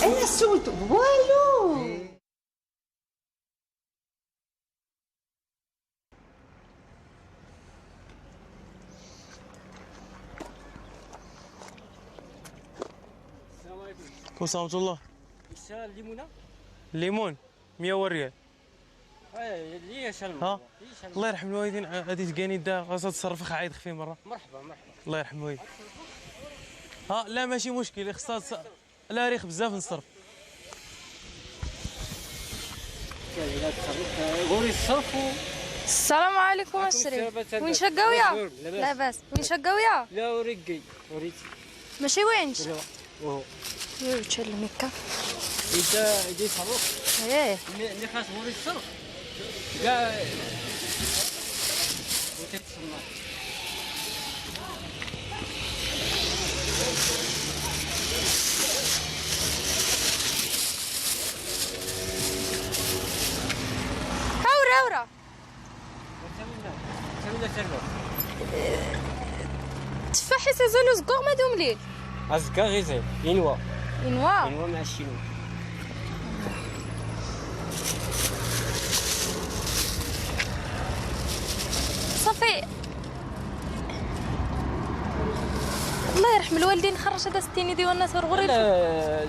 انا سولت والو. السلام عليكم. ورحمة الله. الليمونه؟ الليمون 100 ريال. ها الله يرحم الوالدين، غادي تلقاني دا غاص تصرف عايد خفي مرة. مرحبا مرحبا. الله يرحم الوالدين. ها لا ماشي مشكل، خصها لا ريخ بزاف نصرف. السلام عليكم الشريف. وين شقاويه؟ لاباس. وين شقاويه؟ لا وريقي وريت. ماشي وينش؟ لا وهو تشل مكة. إذا يدي صرف. ايه. اللي خاص غوري الصرف. كاع وتتصنع. هاورا هاورا. تفاحي سازولو زكوغ ما دوم ليل. أزكا غيزي إنوا. إنوا. إنوا مع الشينوا. صافي. الله يرحم الوالدين، خرج هذا ستيني ديال الناس غوري. لا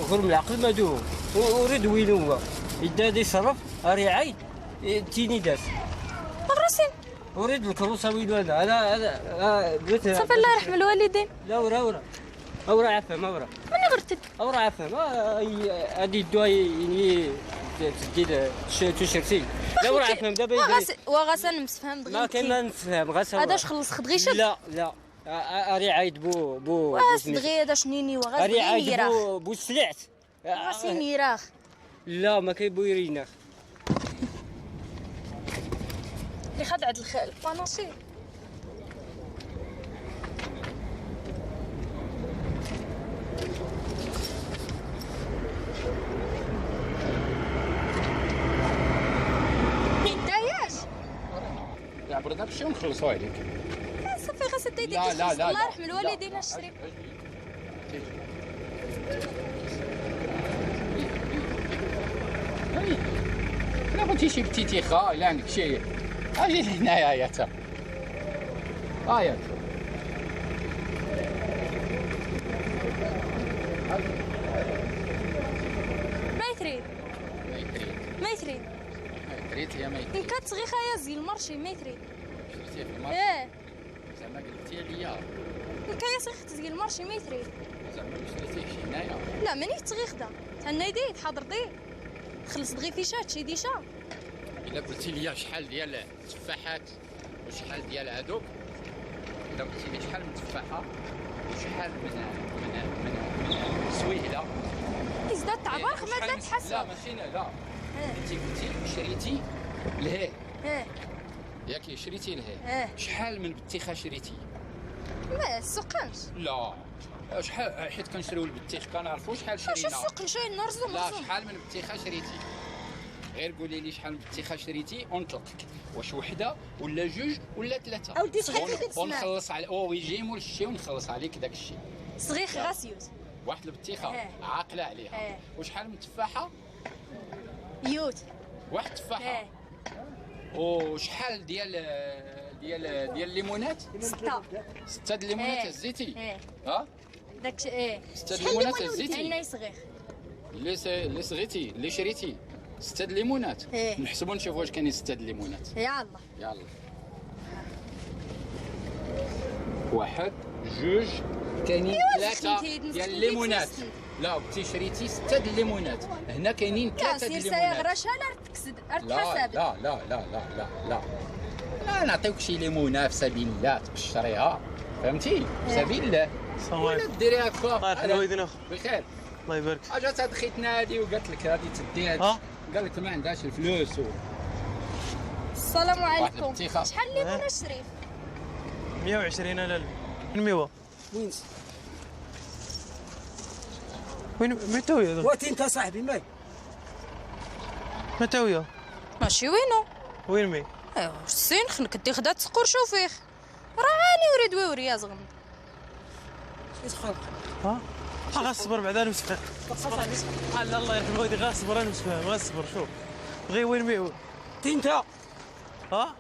غور من العقل ما دوم وريد وينوا إدا دي صرف أري عيد تيني داس. الرسين. اريد الكروسه وين انا انا بغيت. صافي الله يرحم الوالدين. لا ورا ورا ورا عفهم ورا. من غرتد؟ ورا عفهم هادي الدواء يعني تدي تشرتي. لا ورا عفهم دابا. وغاسا نمسفهم ما كاين ما نتفهم غاسا. هذا خلص خد غيشك. لا لا اري عايد بو بو دغيا هذا شنيني وغاس اري عايد بو بو سلعت. غاسيني راخ. لا ما كيبويريناخ. اللي خد عند الباناشي. داياش عبر داك الشيء ونخلصوا عليك. صافي غا سديتي. لا لا لا الله يرحم الوالدين الشريف. لا بغيتي شي بتيتيخه الا عندك شي اجي لهنايا يا تا هايا. ما يتريد ما يتريد ما يتريد ما يتريد يا ما يتريد. إن كانت صغيرة يا زي ال marché ما يتريد. شريتيه في ال marché؟ ايه زعما قلتي ليا إن كان يا تزقي ال marché ما يتريد. زعما ما شريتيهش هنايا؟ لا ماني تغيخدا تهنى دي تحضر دي خلص دغي فيشات شي ديشا. الا قلتي لي شحال ديال التفاحات وشحال ديال هادوك، الا قلتي لي شحال من تفاحة وشحال من من من من سويهله ازداد تعبر ما زاد تحسب. لا ماشي لا انت قلتي شريتي لهيه ياك شريتي لهيه شحال من بطيخه شريتي؟ ما السوقانش. لا شحال، حيت كنشريو البطيخ كنعرفوا شحال شرينا. ماشي السوق نشري نرزو. لا شحال من بطيخه شريتي؟ غير قولي لي شحال من بطيخه شريتي ونطلقك، واش وحده ولا جوج ولا ثلاثة؟ اودي شحال تسمع ونخلص على او يجي مول الشي ونخلص عليك داك الشيء. صغير غاسيوس واحد البطيخه عاقلة عليها. وشحال من تفاحة؟ يوت واحد تفاحة. وشحال ديال ديال ديال الليمونات؟ ستة. ستة د الليمونات هزيتي؟ ها؟ داك ايه ستة د الليمونات هزيتي؟ عندنا صغير اللي صغيتي اللي شريتي ستة د الليمونات. نحسبوا نشوفوا واش كاينين ستة د الليمونات. يلا يلا واحد جوج كاينين ثلاثة ديال الليمونات. لا قلتي شريتي ستة د الليمونات، هنا كاينين ثلاثة د الليمونات. لا سير تكسد ارتحسب. لا لا لا لا لا لا لا نعطيوك شي ليمونه في سبيل الله تقشريها، فهمتي؟ في سبيل الله. ولا ديري هكا. الله يرحم الوالدين اخو. بخير الله يبارك. جات هاد خيتنا هادي وقالت لك غادي تدي هاد، قال لك ما عندهاش الفلوس و... السلام عليكم. شحال الليمونه الشريف؟ 120 لاله. الميوه وين؟ وين متى ويا؟ واتي انت صاحبي مال متى ويا؟ ماشي وينو؟ وين مي؟ ايوا السين خنك دي خدا تسقور شوفيخ راه عاني وريد ويوري يا زغم. يتخلق ها؟ غاصبر بعدا نمسح. لا الله يرحم الوالدين غاصبر انا مش فاهم غاصبر شوف غير وين مي تي انت ها؟ راه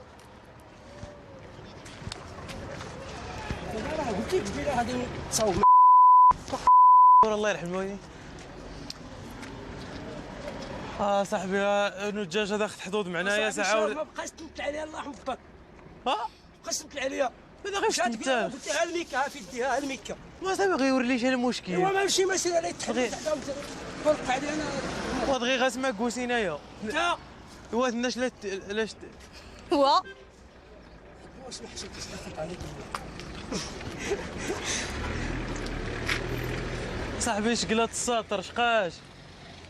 قلت لك قبيلة غادي نتصاوب الله يرحم الوالدين. صاحبي انو الدجاج هذا خد حدود معنا يا ساعة ما بقاش تمثل عليا الله يرحم باك. ها؟ ما بقاش تمثل عليا. ماذا غير تمثل؟ قلت لها الميكا في يديها الميكا. ما صاحبي غيوري ليش المشكل. ايوا ماشي ماشي على يتحدد فرق عليا انا. ودغي غاسما كوسينايا. لا ايوا الناس لا لاش هو واش ما حشمتش عليك صاحبي شقلات الساطر شقاش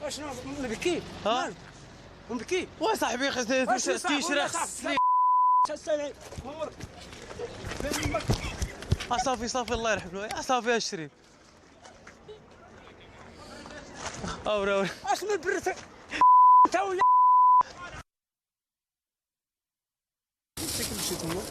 اشنو نبكي؟ ها؟ نبكي وا صاحبي تيشرا خصني صافي صافي الله يرحم الوالدين صافي الشريف اورا اورا اشنو برت انت ولا مشيت تما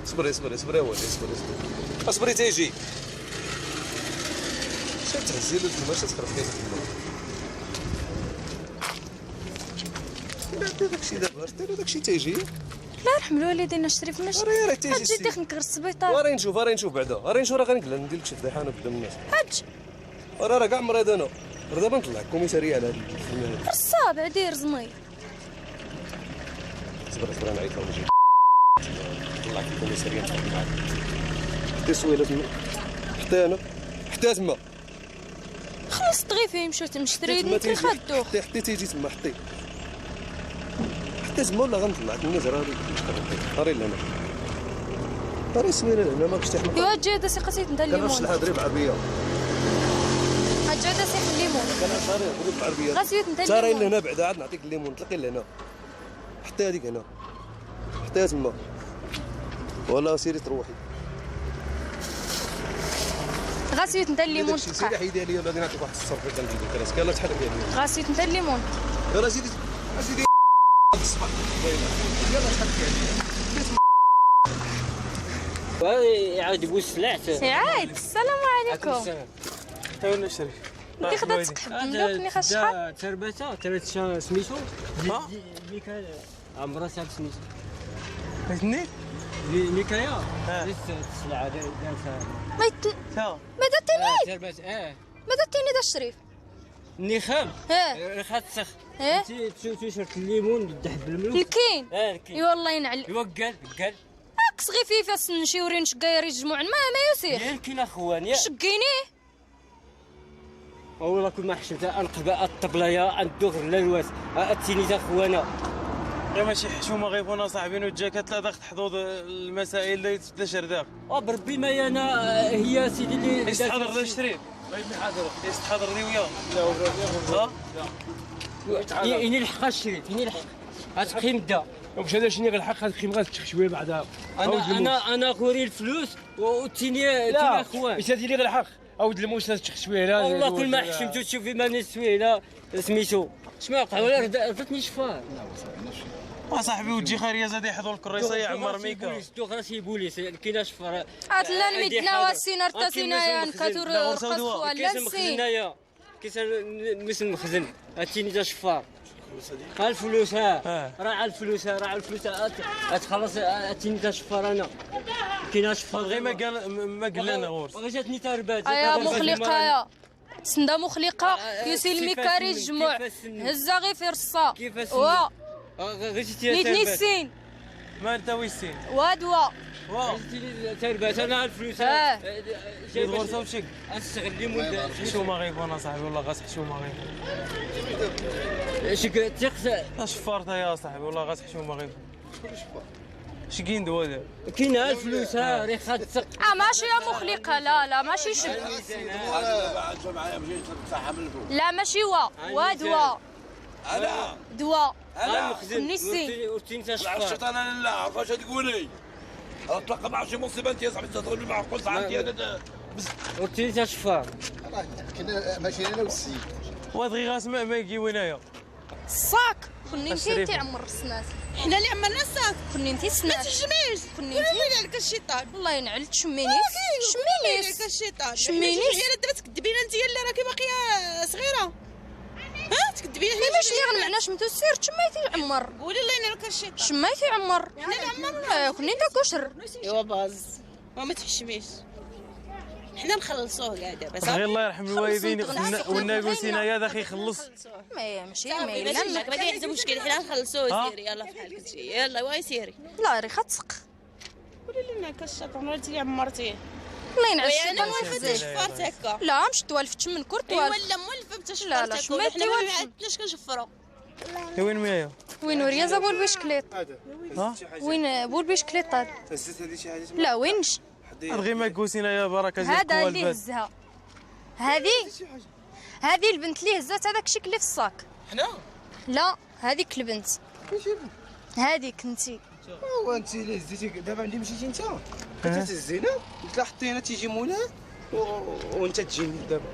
صبري صبري صبري يا ولدي صبري صبري اصبري تيجي شنو تهزي له تما شنو تخرب فيه تما لا داكشي دابا ديرو داكشي تيجي. لا يرحم الوالدين الشريف ماشي راه تيجي تجي تخنك غير السبيطار. وراه نشوف راه نشوف بعدا راه نشوف راه غنقلع ندير لك شي فضيحة انا قدام الناس. حج راه راه كاع مريض انا راه دابا نطلع commissariat على هاد الفيلم هذا. الصابع دير زمي. صبر صبر نعيط لهم نجي نطلعك ال commissariat نتفاهم معاك. حطي سويله تما حطي انا حطيها تما. خلص طغيفي مشات مشتري نتي خدوخ. حطي حطي تيجي تما حطي حطي تما ولا غنطلعك الناس راه طري لهنا طري سويله لهنا ما كنتش تحمل. ايوا تجي هذا سي قصيت نتا الليمون. كنعرفش الحاضري بعربيه. هاد هذا سي الليمون. كنعرف الحاضري بعربيه. غاسيت نتا الليمون. طري لهنا بعدا عاد نعطيك الليمون تلقي لهنا. حطي هذيك هنا حطيها تما ولا سيري تروحي. غاسيت نتا الليمون تقع. سيري حيدي عليا ولا غادي نعطيك واحد الصرف غنجيب لك راسك يلاه تحركي عليا. غاسيت نتا الليمون. يلاه زيدي زيدي الصباح يلاه تحركي عليا. يعاود يبوس سلعت. سعاد السلام عليكم. تا الشريف انت خدات تقحب ملوك ني خاص شحال؟ تربته تربت سميتو ميكا عمرها سميتو فهمتني؟ ميكايا السلعة دارتها ما يت ما درتيني ما درتيني دا الشريف النخام خاصك تشرت الليمون الدحب الملوك الكين الكين ايوا الله ينعل ايوا قال قال عكس غير فيفا نمشيو رين شقاير يجمعوا ما يوسيخ الكين اخوان يا شقيني والله كل ما حشمت انقب الطبلة يا ندوغ لا الواس التيني تا خوانا يا ماشي حشومه غيبونا صاحبي وجا كتلا ضغط حدود المسائل اللي تبدا شرداق. بربي ما انا هي سيدي اللي يستحضر ذا الشريف يستحضر لي وياه. لا لا يني الحق الشريف يني الحق غتقيم دا ومش هذا شنو الحق غتقيم غير شوية بعدا. انا انا انا غوري الفلوس وتيني تيني اخوان لا لي غير الحق عاود الموس تشخ شوية. لا والله كل ما حشمتو تشوفي ما نسوي لا سميتو شنو وقع ولا ردتني شفار. صاحبي وتجي خيرية زاد يحضر الكريسه يا عمر ميكا. دوغ راسي بوليس كاين شفار. اتلان مدنا واسينا ارتاسينا يا نكاتور رقص ولا سي كيس مثل المخزن اتيني تا شفار الفلوس ها راه على الفلوس راه على الفلوس تخلص اتيني تا شفار انا كاين شفار غير ما قال ما قال لنا غورس جاتني تربات يا مخلقة يا سندا مخلقة يسيل الميكاري الجموع هزا غير في رصا كيفاش نيتني السين ما انت ويسين وادوا تربات انا الفلوس جايب غرسه وشك استغل الليمون حشومه غيبونا صاحبي والله غاس حشومه غيبون شك تيقس شفارتها يا صاحبي والله غاس حشومه غيبون شكين دوا هذا كاين الفلوس ها راه خاصك ماشي يا مخلقة لا لا ماشي شك لا ماشي وا وادوا انا دواء انا نسي ورتيني لا شفار الشيطان انا لا عارفه اش تقولي. تلقى مع شي مصيبة انت يا صاحبي تضربني مع قلت عندي انا. ورتيني شفار. كنا ماشيين انا والسيد. وادغي غاس ما يجي وينايا. الصاك كني انت تعمر السناس. حنا اللي عمرنا الصاك. كني انت ما السناس. تحشميش. كني قولي انت لي عليك الشيطان. الله ينعل تشمينيس. قولي شمينيس عليك الشيطان. شمينيس. حنا دابا تكذبينا انت اللي راكي باقية صغيرة. ها تكذبينا حنا ماشي اللي غنمعناش متو سير تشميتي عمر. قولي الله ينعلك الشيطان. شميتي عمر. حنا اللي عمرنا. كني انت كشر. ايوا باز وما تحشميش. حنا نخلصوه كاع دابا غير الله يرحم الوالدين خلصوا والناقوسين يا اخي خلص. ما ماشي ما ماشي الا ما كاين حتى مشكل حنا نخلصوه. سيري يلا في حالك تجي يلا واي سيري. لا راه خاصك. قولي لنا الشيطان راه انت اللي عمرتيه. الله ينعل ويا انا الشيطان موالفه ويخزيه. تشفرت هكا. لا مش توالفتش من كور ايوا توالف. لا مولفه بتشفرت لا لا هكا. شميتي حنا ما والف. عندناش كنشفروا. وين ميايا؟ وين وريا بول بيشكليط؟ ها؟ وين بول بيشكليط هذا؟ هزت هذه شي حاجة. لا وينش؟ غير ما كوسينا يا بركة ديال هذا اللي الكوالبات. هزها. هذه البنت اللي هزات هذاك الشيء اللي في الصاك. حنا؟ لا هذيك البنت. هذيك انت. هو انت اللي هزيتي دابا عندي مشيتي انت كتهزينا قلت لها حطي هنا تيجي مولاها وانت تجيني دابا.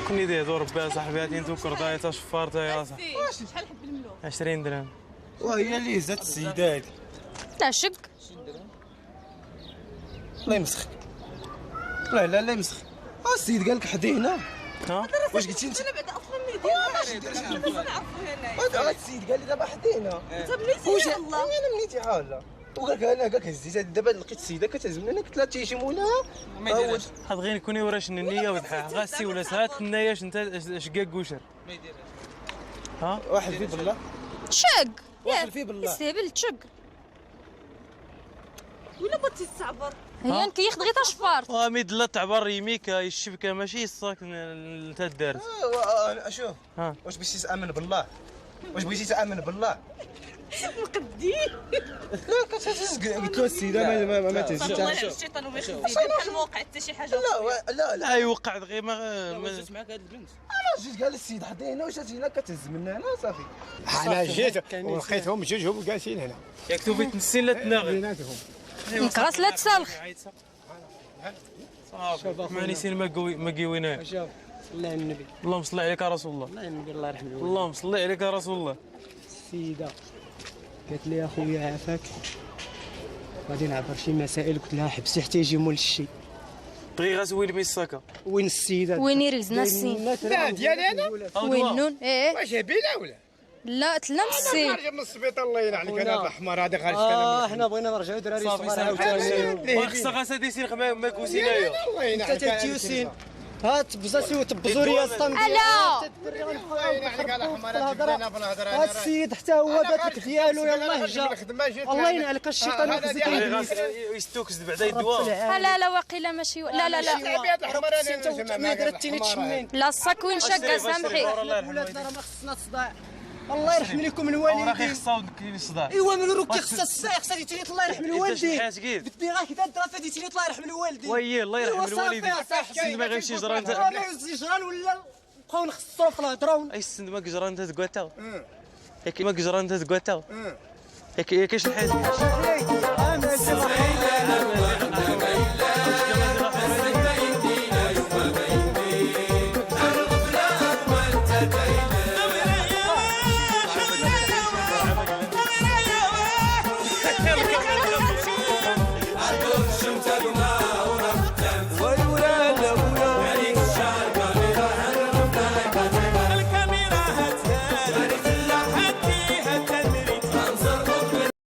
كني دي دور ربي يا صاحبي هاتي انتو كرداي تا شفارتا يا صاحبي. شحال حب الملوك؟ 20 درهم. وهي اللي هزات السيدة هادي. لا شك. الله يمسخك. لا لا لا يمسخك. السيد قال لك حدي هنا. ها؟ واش قلتي انت؟ انا بعدا اصلا ما نديرهاش. نعرفو هنايا. هذا السيد قال لي دابا حدي هنا. انت بنيتي الله. انا منيتي حاله. وقال لك انا قال لك هزيت دابا لقيت السيدة كتهز من هنا قلت لها تيجي مولاها. ما يديرهاش. هاد غير كوني وراش النية وضحى غاسي ولا ساعات النياش انت شقاق كوشر. ما يديرهاش. ها؟ واحد في بالله. شق. واحد في بالله. استهبل تشق. ولا بغيتي تعبر؟ هي كياخذ غير تشفار. وميد لا تعبر يميك الشبكة ماشي الصاك انت دارت. شوف ها واش بغيتي تامن بالله؟ واش بغيتي تامن بالله؟ مقدين. لا كتهز قلت له السيدة ما تهزش. الله ينعل الشيطان وما يخزيه بحال ما وقع حتى شي حاجة. لا لا لا يوقع غير ما جات معاك هاد البنت. انا جيت قال السيد حدي هنا واش هنا كتهز من هنا صافي. انا جيت ولقيتهم جوجهم جالسين هنا. ياك توفي تنسين لا تناغي. بيناتهم. نكراس لا تسالخ. صافي ماني سين ما قويناه. شوف الله النبي. اللهم صل عليك يا رسول الله. الله النبي الله يرحم الوالدين. اللهم صل عليك يا رسول الله. السيدة قالت لي اخويا عافاك غادي نعبر شي مسائل. قلت لها حبسي حتى يجي مول الشي. بغي غاسوي لي الساكه. وين السيدة؟ وين يرزنا السين؟ لا ديالي انا. وين نون؟ ايه واش هبيله ولا؟ لا تلمسي. انا خارج من السبيطار الله يلعنك انا الاحمر هذا خارج انا. حنا بغينا نرجعوا دراري صغار عاوتاني. خصها غاسه ديسين ما كوسينايا. الله ينعلك انت تيوسين. ها تبزاسي وتبزو ريا لا هاد السيد حتى هو باتك ديالو يلاه جا. الله ينعلك الشيطان ويخزيك. يستوكس بعدا يدوا. لا لا واقيلا ماشي. لا لا لا لا الصاك وين شقه سامحي. ولادنا راه ما خصنا تصداع. الله يرحم لكم الوالدين. راه خصها كاين الصداع. ايوا من روك خصها الصداع خصها تيتيني الله يرحم الوالدين. قلت لي غير كذا الدراسة تيتيني الله يرحم الوالدين. وييه الله يرحم الوالدين. السند ما غيمشي جران انت. ما يمشي جران ولا نبقاو نخسروا في الهضرة. اي السند ما كجران انت تقواتا. ياك ما كجران انت تقواتا. ياك ياك اش الحاجة. شمتك.